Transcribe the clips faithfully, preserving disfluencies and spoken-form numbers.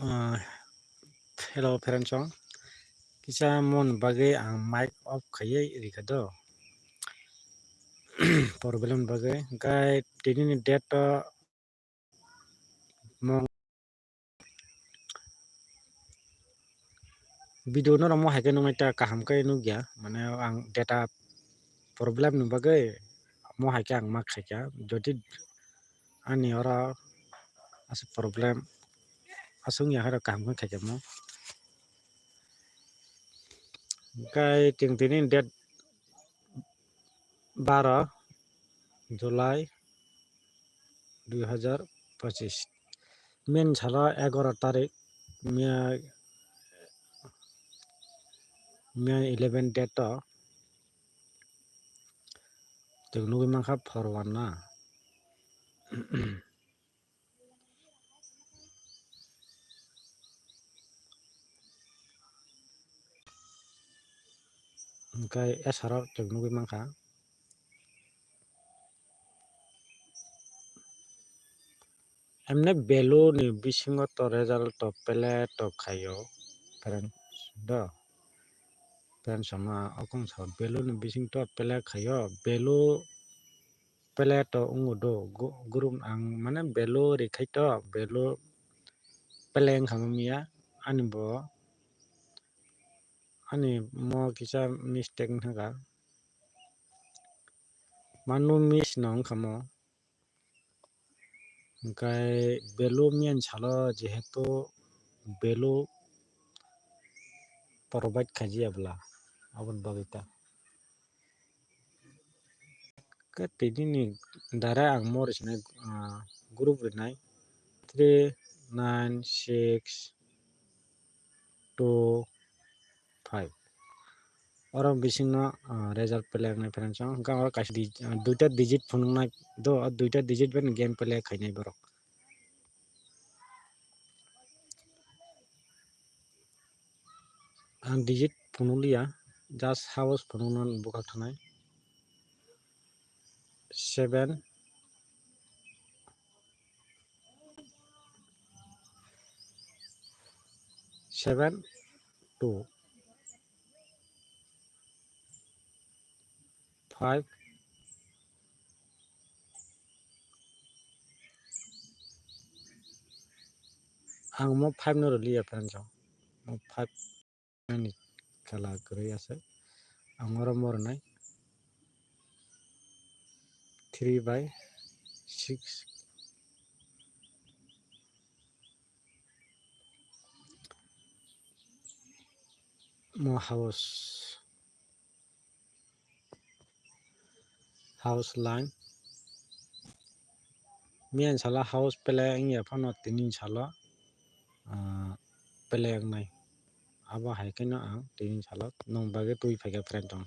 Ah, hello, friends, song. Kisa mon bagwi ang mic off khaiwi rikha do. Problem bagwi. Hwnkhe tini ni date o mo video no mo hai khe nung ta kaham khe nukya. Mane ang data problem ni bagwi mo hai khe ang ma khaikha. Jodi ani oro aswk problem aswk ya haro kaham khe khaikha mo. Hwnkhe chwng tini date baro July dui hazar pachis. Main salo egaro tarik, miya, miya eleven date o. Chwng nugwi mankha four one na. Hwnkhe esaro chwng nugwi mankha. Emne value ni bisingo to result to play to khaio, friends, do. Friends, sama okong sa value ni bising to play khaio, value play to wngo do, gu-, group ang mane value rikhai to, value play wngkha mo miya, ani bo, ani mo kisa mistake wngkha, mano miss no wngkha mo, hwnkhe value miya ni salo jehetu value provide khaijaya bwla, aboni bagwi ta. Khe tini ni dara ang mo rwchapnai, ah, group rwnai three nine six two five. Oro bisingno, ah, result play wngnai, friends, o. Hwnkhe oro kaisa di-, ah, duita digit phunuknai do, o duita digit bai game play khainai borok. Ang digit phunukliya, just house phunukna bwkhak thanai. Seven, seven, two, five, ang mo five no rwliya, friends, o. Mo five ani kala kwrwi aswk. Ang oro mo rwnai three by six. Mo house, house line. Miyan salo house play wngya phano tini salo, ah, play wngnai. Abo hai kheno ang tini salo nwng bagwi twi phaikha, friends, o.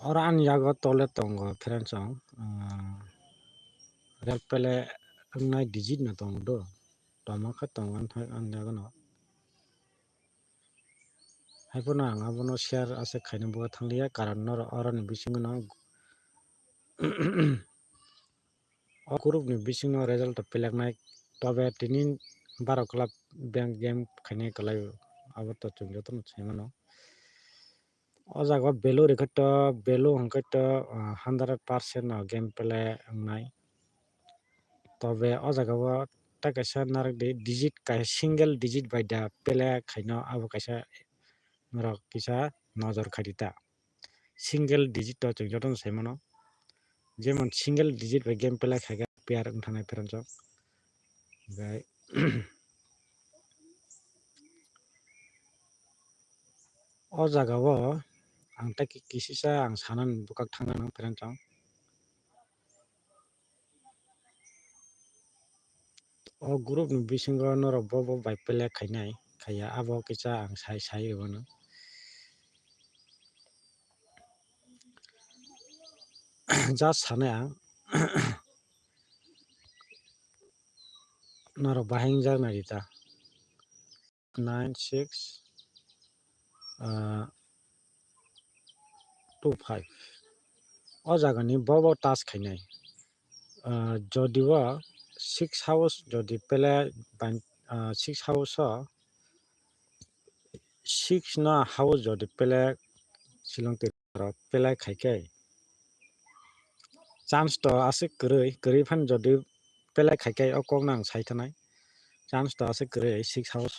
Oro ani yago tole tongo, friends, o, ah, result play wngnai digit no tongo do. Toma khe tongo ani yago no. Haiphano ang abono share aswk khaina bwkha thangliya, karon norok oroni bisingo no o group ni bisingo result to peleknai, tobe tini baro club bank game khainai kwlai, abo to chwng jotono sai mano. O jaga o value rwkhe to, value hwnkhe to, ah, hundred percent no game play wngnai. Tobe o jaga o tei kaisa narwk di, digit kaisa single digit bai da play khaino, abo kaisa norok kisa nojor khai di ta. Single digit o chwng jotono sai mano. Jemon single digit bai game play khaikha player wng thangnai, friends, o. Hwnkhe o jaga o ang tei ki-, kisisa ang sanani bwkhak thangna nang, friends, o. O group ni bisingo norok bo bo bai play khainai khaiya, abo kisa ang sai sai rwmano. Just sanai ang norok bahai wngjak nai rita. Nine six, ah, two five. O jaga ni bo bo touch khainai. Ah, jodi o six house jodi pele ban-, ah, six house o, six no house jodi pele silong twi rok pele khai khe chance to aswk kwrwi, kwrwi phano jodi pele khai khe o kok no ang sai thanai, chance to aswk kwrwi six house.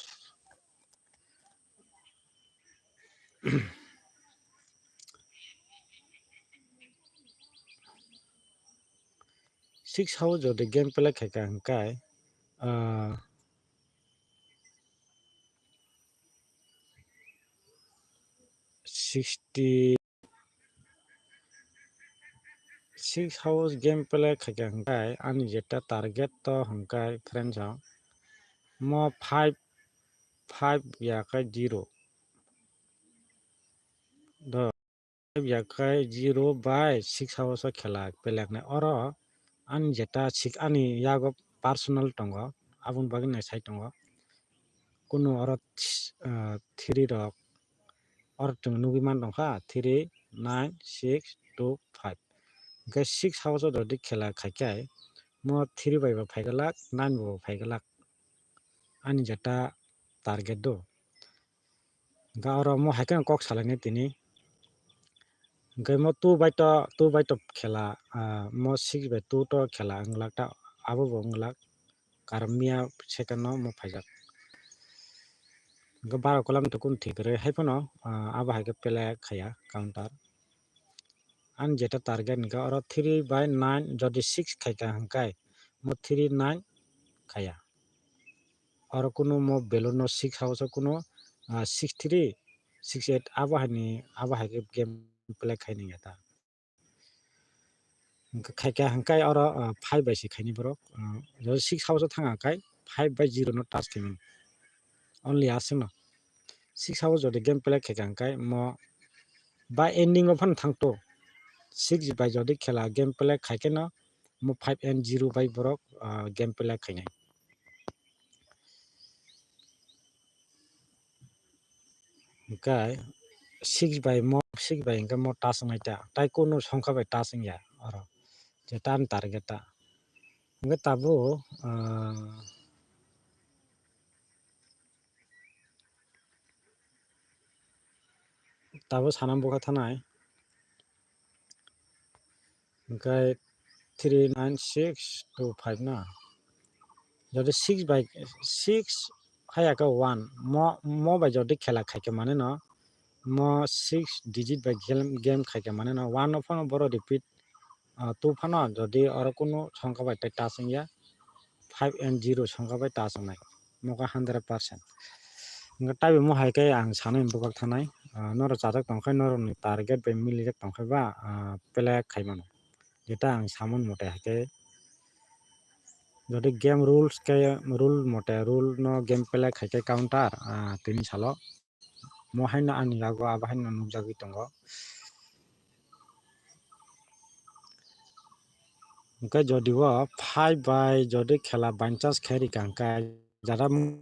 Six house jodi game play khaikha hwnkhe, ah, sixty, six house game play khaikha hwnkhe ani jeta target to hwnkhe friends o mo five, five ya khe zero. Do, five ya khe zero bai six house o khela peleknai. Oro ani jeta sik-, ani yago personal tongo, aboni bagwi nai sai tongo. Kunu oro, ah, three rok, oro chwng nugwi man tongkha, three, nine, six, two, five. Hwnkhe six house o jodi khela khaikhe, mo three bai bo phaiglak, nine bai bo phaiglak. Ani jeta target do. Hwnkhe oro mo hai kheno kok salainai tini. Hwnkhe mo two bai to, two bai to khela, ah, mo six bai two to khela wng glak ta, abo bo wng glak. Karon miya second no mo phaijak. Hwnkhe baro kolam to kunu thik kwrwi hai phano, ah, abo hai khe play khaiya counter. Ani jeta target hwnkhe oro three bai nine, jodi six khaikha hwnkhe mo three nine khaiya. Oro kunu mo value no six house o kunu, ah, six three, six eight abo hai ni, abo hai khe game play khai nangya ta. Hwnkhe khaikha hwnkhe oro, ah, five bai se khaini borok, ah, jodi six house o thang kha hwnkhe five bai zero no touch khaimani. Only aswk no. Six house jodi game play khaikha hwnkhe mo ba ending o phano thangto. Six bai jodi khela game play khaikhe no mo five and zero bai borok, ah, game play khainai. Hwnkhe six bai mo, six bai hwnkhe mo touch wngnai ta, tai kunu songkha bai touch wngya oro, jeta ani target ta. Hwnkhe tabuk, ah, tabuk sana bwkha thanai. Hwnkhe three nine six two five na. Jodi six bai, six haya khe one, mo, mo bai jodi khela khaikhe mane no, mo six digit bai game, game khaikhe mane no, one no phano boro repeat, ah, two phano jodi oro kunu songkha bai tai touch wngya, five and zero songkha bai touch wngnai, mokha hundred percent. Hwnkhe taibo mo hai khe ang sanai bwkhak thanai, ah, norok chajak tongkhe norokni target bai milijak tongkhe ba, ah, play khai mano. Jeta ang samani mote hai khe jodi game rules khe rule mote rule no game play khai khe counter, ah, tini salo mo haino ani yago abo haino nukjagwi tongo. Hwnkhe jodi o five bai jodi khela by chance khe rikha hwnkhe jara mo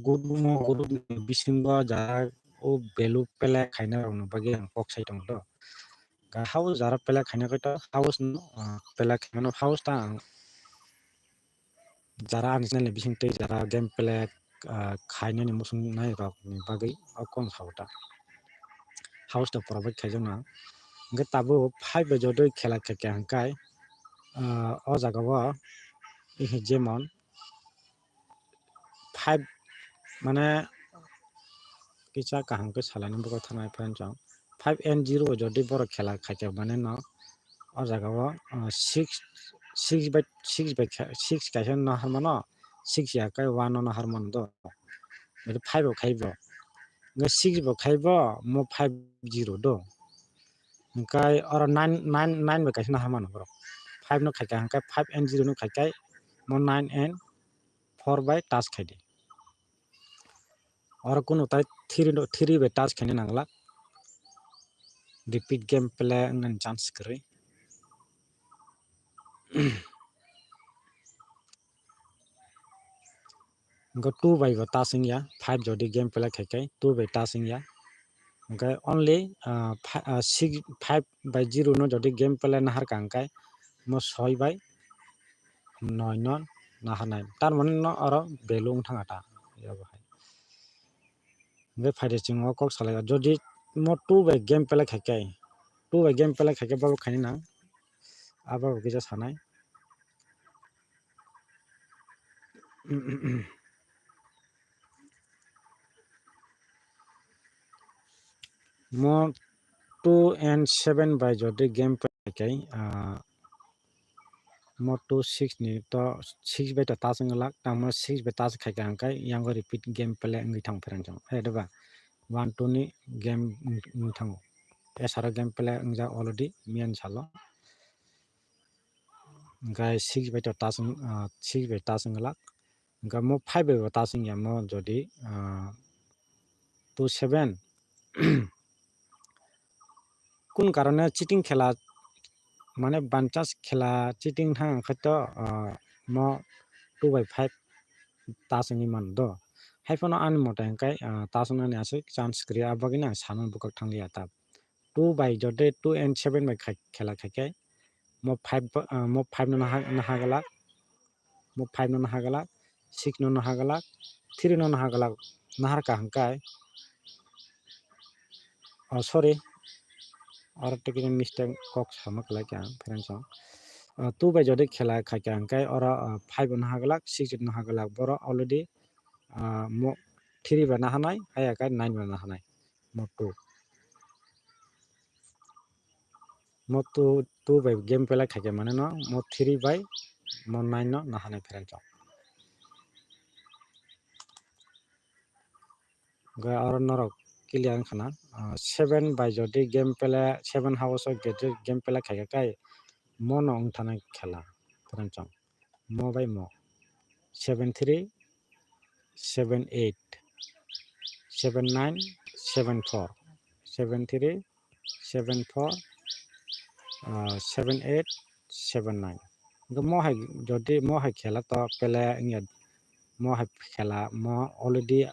group, mo group ni bisingo jara o value play khaina rokni bagwi ang kok sai tongo do. Ga house jara play khaina khe to house no, ah, play khaimano house ta ang jara ani channel ni bising tei jara game play, ah, khainani muchungnai rokni bagwi o kok sao ta. House to provide khaijakna. Hwnkhe tabuk five bai jodi khela khe khe hwnkhe, ah, o jaga o jemon five mane kisa kaham khe salaini bwkhak thanai friends rok. Five and zero jodi borok khela khaikhe mane no o jaga o, ah, six, six bai, six bai khe, six kaisa no har mano, six ya khe one no har mano do. Jodi five bo khai bo. Hwnkhe six bo khai bo, mo five zero do. Hwnkhe oro nine, nine, nine bai kaisa no har mano borok. Five no khaikha hwnkhe five and zero no khaikhe mo nine and four bai touch khaidi. Oro kunu tai three no, three bai touch khaina nangla. Repeat game play wngnani chance kwrwi. Hwnkhe two bai bo touch wngya, five jodi game play khai khai two bai touch wngya. Hwnkhe only, ah, phi-, ah, six, five bai zero no jodi game play naharkha hwnkhe mo soi bai noi no naharnai. Tar mane no oro value wng thang kha ta, abo hai. Hingke phaide chwng o kok salai, jodi mo two bai game play khai khe, two bai game play khai khe bo khaini nang, abo bo kisa sanai. Mo two and seven bai jodi game play khai khe, ah, mo two six ni to six bai to touch wng glak, tamo six bai touch khai kha hingkhe yango repeat game play wngwi thango friend chong. Hai diba? One two ni game wng, wng thango. Esaro game play wngjak already miyan salo. Hingkhe six bai to touch wng, ah, six bai touch wng glak. Hingkhe mo five bai bo touch wngya mo jodi, ah, two seven. Kun karone cheating khela, mane banchas khela cheating thang khe to, ah, mo two by five touch wngwi mano do. Hai phano ani mota hingkhe, ah, touch wngnani aswk chance kwrwi, abagwino ang samani bwkhak thangliya ta. Two by jodi two and seven bai khai, khela khai khe mo five ba, ah, mo five no naha, naha glak. Mo five no naha glak, six no naha glak, three no naha glak, naharkha hingkhe, oh, sorry, oro tei kisa mistake kok sama kwlai kha ang, friends, o. Ah, two bai jodi khela khai kha hingkhe oro, ah, five no naha glak, six no naha glak, boro already, ah, mo three bai nahanai, haiya khe nine bai nahanai, mo two. Mo two, two bai game play khai khe mane no, mo three bai mo nine no nahanai friends o. Hingkhe oro norok clear wngkha na, ah, seven bai jodi game play, seven house o jodi game play khai khe kai mo no wngthanai khela friends o. Mo bai mo seven three, seven eight, seven nine, seven four, seven three, seven four, ah, seven eight, seven nine. Hingkhe mo hai jodi mo hai khela to pele wngya, mo hai khela mo already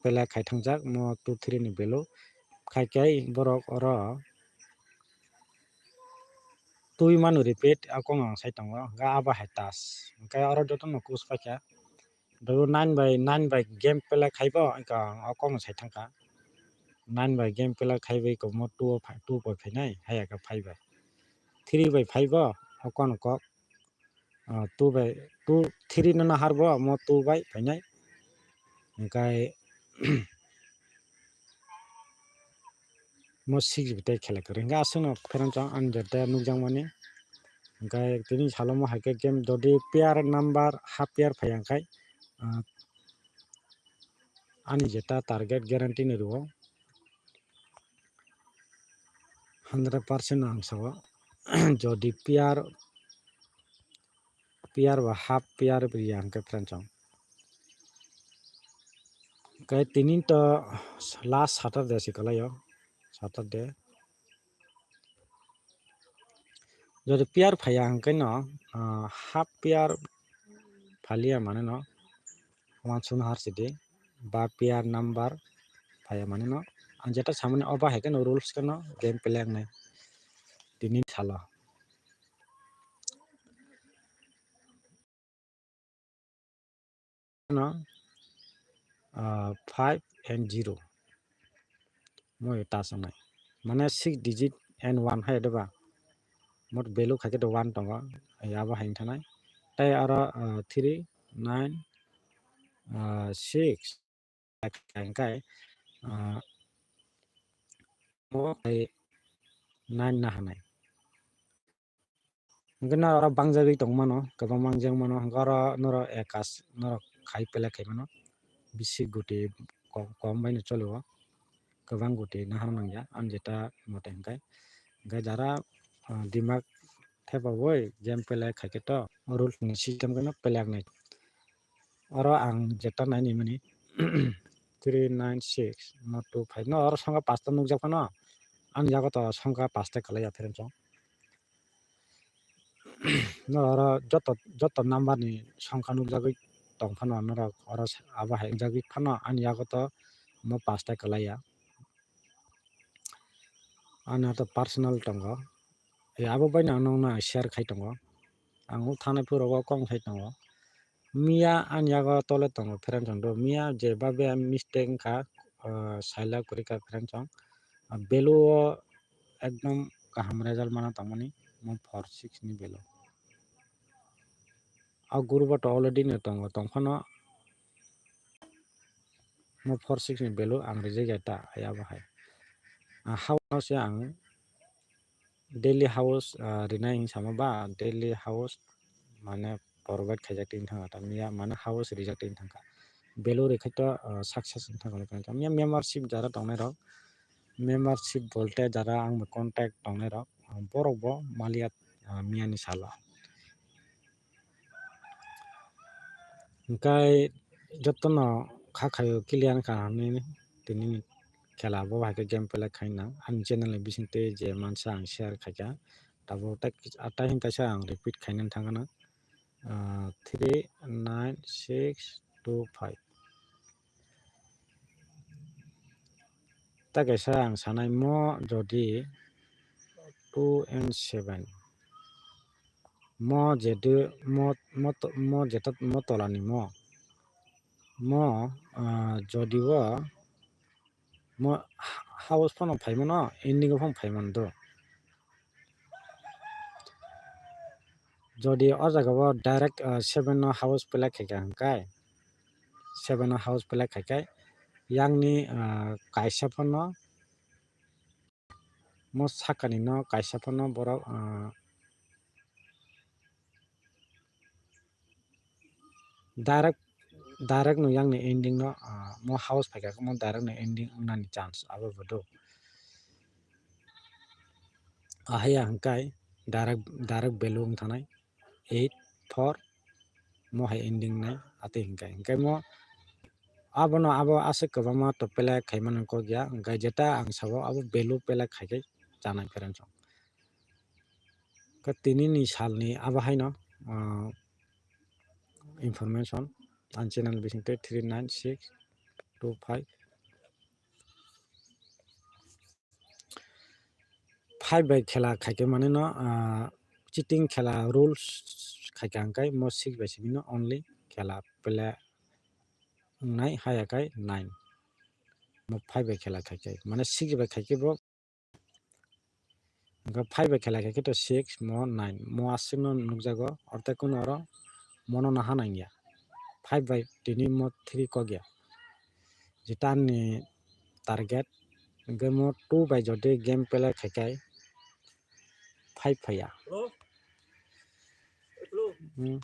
pele khai thangjak mo two three ni value khai khe borok oro twi mano repeat, a kok ang sai tongo, hingkhe abo hai touch. Hingkhe oro jotono kus paikha. Bo nine by nine by game play khaibo, hingkhe ang o kokno sai thangkha. Nine by game play khaibo eko mo two o phai, two by phainai, haiya khe five by. Three by five bo, o kokno kok. Ah, two by, two, three no naharbo, mo two by phainai. Hingkhe mo six bwtwi khela kwrwi. Hingkhe aswkno pherang chwng ani jeta nukjakmani. Hingkhe tini salomo hai khe game jodi pair number half pair phaiya hingkhe, ah, ani jeta target guarantee ni rwo. Hundred percent ang sao. Jodi pair, pair ba half pair riya hingkhe pherang chwng. Khe tini to last Saturday se kwlaio, Saturday. Jodi pair phaiya hingkhe no, ah, half pair phaliya mane no, wansuk no harsidi, ba pair number phaiya mane no. Ang jeta samani o bahai kheno rules kheno game play wngnai tini salo. No, ah, five and zero. Mo ta sanai. Mane six digit and one hai diba? Mot value khai khe to one tongo. Ai abo hai thanai. Tai aro, ah, three, nine, ah, six. Hingkhe, ah, mo hai nine nahanai. Hingkhe no oro bangjagwi tongmano, kwbangma wngjak mano, hingkhe oro norok ekas, norok khai play khai mano, bisi guti kom, kom bai no choli o, kwbang guti nahar nangya, ani jeta mote hingkhe, hingkhe jara, ah, dimak thepaui game play khai khe to rules ni system kheno play wngnai. Oro ang jeta nai nai mani three nine six no two five no oro songkha pasta nukjak phano, ani yago to songkha pasta kwlaiya phereng chong. No oro joto, joto number ni songkha nukjagwi tong phano norok oro abo hai nukjagwi phano ani yago to mo pasta kwlaiya. Ani to personal tongo. E abo bai no ang nokno share khai tongo. Ang o thanai phuru o kok sai tongo. Miya ani yago tole tongo friendsong do. Miya je babe mistake wngkha, ah, saila kwrwi kha friendsong. Ah, value o ekdom kaham result mana tongmani, mo four six ni value. A guru bo to already no tongo, tongphano mo four six ni value ang rijak ya ta, ya bo hai. Ah, hao no se ang daily house, ah, rinai hinwi sama ba, daily house mane provide khaijak tini thangkha, tamya mane house rijak tini thangkha. Value rikhaito, ah, success wng thangkha, tamya membership jara tongnai rok, membership bolte jara ang bai contact tongnai rok, ah, borok bo maliya, ah, miyani salo. Hwnkhe jotono kha khaio clear wngkha hinwi tini khela bo hai khe game play khaina. Ani channel ni bisingtwi je mansa ang share khaikha. Tabuk tai, tai hwn kaisa ang repeat khaina thangna. Ah, three nine six two five. Ta kaisa ang sanai mo jodi two and seven. Mo jedu mo, mo to-, mo jeta mo tolani mo. Mo, ah, jodi o mo ha-, house phano phaimano, ending o phano phaimano do. Jodi o jaga o direct, ah, seven no house play khaikha hwnkhe, seven no house play khaikhe, yang ni, ah, kaisa phano mo sakani no kaisa phano borok, ah, direct, direct no yang ni ending no, ah, mo house phaikha mo direct no ending wngnani chance abo bo do. Ahai ya hwnkhe direct, direct value wng thanai eight four, mo hai ending nai atwi hwnkhe, hwnkhe mo abono abo aswk kwbangma to play khaimani kok ya, hwnkhe jeta ang sabo abo value play khaikhe chanai friendsong. Khe tini ni salni abo haino, ah, information ang channel bisingtwi three nine six two five. Five bai khela khaikhe mane no, ah, cheating khela rules khaikha hwnkhe mo six bai simi no only khela play wngnai haya khai nine. Mo five bai khela khaikhe mane six bai khaikhe bo hwnkhe five bai khela khaikhe to six mo nine mo aswk no nukjago orthe kunu oro mono naha nangya. Five bai tini mo three kok ya. Jeta ani target, hwnkhe mo two bai jodi game play khaikhai five phaiya. Hmm.